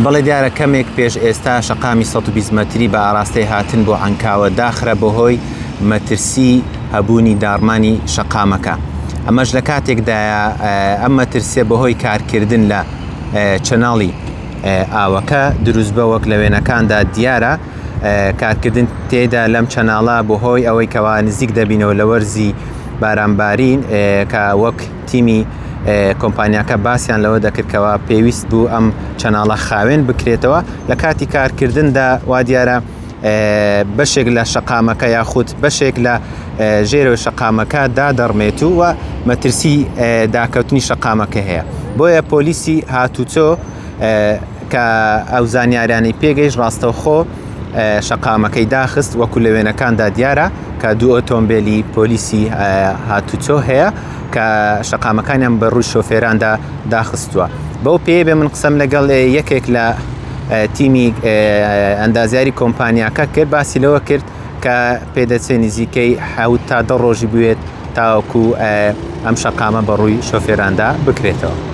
بەڵێ دیارە کەمێک پێش ئێستا شەقامی 120 مەتری بە ئاراستەی هاتن بۆ عەنکاوە داخرا بەهۆی مەترسی هەبوونی داڕمانی شەقامەکە. ئەمەش لە کاتێکدایە ئەم مەترسیە بەهۆی کارکردن لە چەناڵی ئاوەکە دروست بە وەک لە وێنەکاندا دیارە کارکردن تێدا لەم چەناڵە بەهۆی ئەوەی کەوا نزیک دەبینەوە لە وەرزی بارانبارین کە وەک تیمی کۆمپانیاکە باسیان لەوە دەکرد کەوا پێویست بوو ئەم چەناڵە خاوێن بکرێتەوە لە کاتی کارکردندا وا دیارە بەشێک لە شەقامەکە یاخود بەشێک لە ژێرەوە شەقامەکە دادەڕمێت و مەترسی داکەوتنی شەقامەکە هەیە بۆیە پۆلیسی هاتوچۆ کە ئەو زانیارانەی پێگەیشت ڕاستەوخۆ شەقامەکەی داخست وەکو لە وێنەکاندا دیارە کە دوو ئۆتۆمبیلی پۆلیسی هاتوچۆ هەیە کە شەقامەکانیان بە ڕووی شۆفێراندا داخستووە بەو پێ بێ من قسەم لەگەڵ یەکێک لە تیمی ئەندازیاری کۆمپانیاکە کرد باسی لەوە کرد کە پێدەچێت نزیکەی حەوت تا دە ڕۆژی بوێت تاوەکو ئەم شەقامە بە ڕووی شۆفێراندا بکرێتەوە.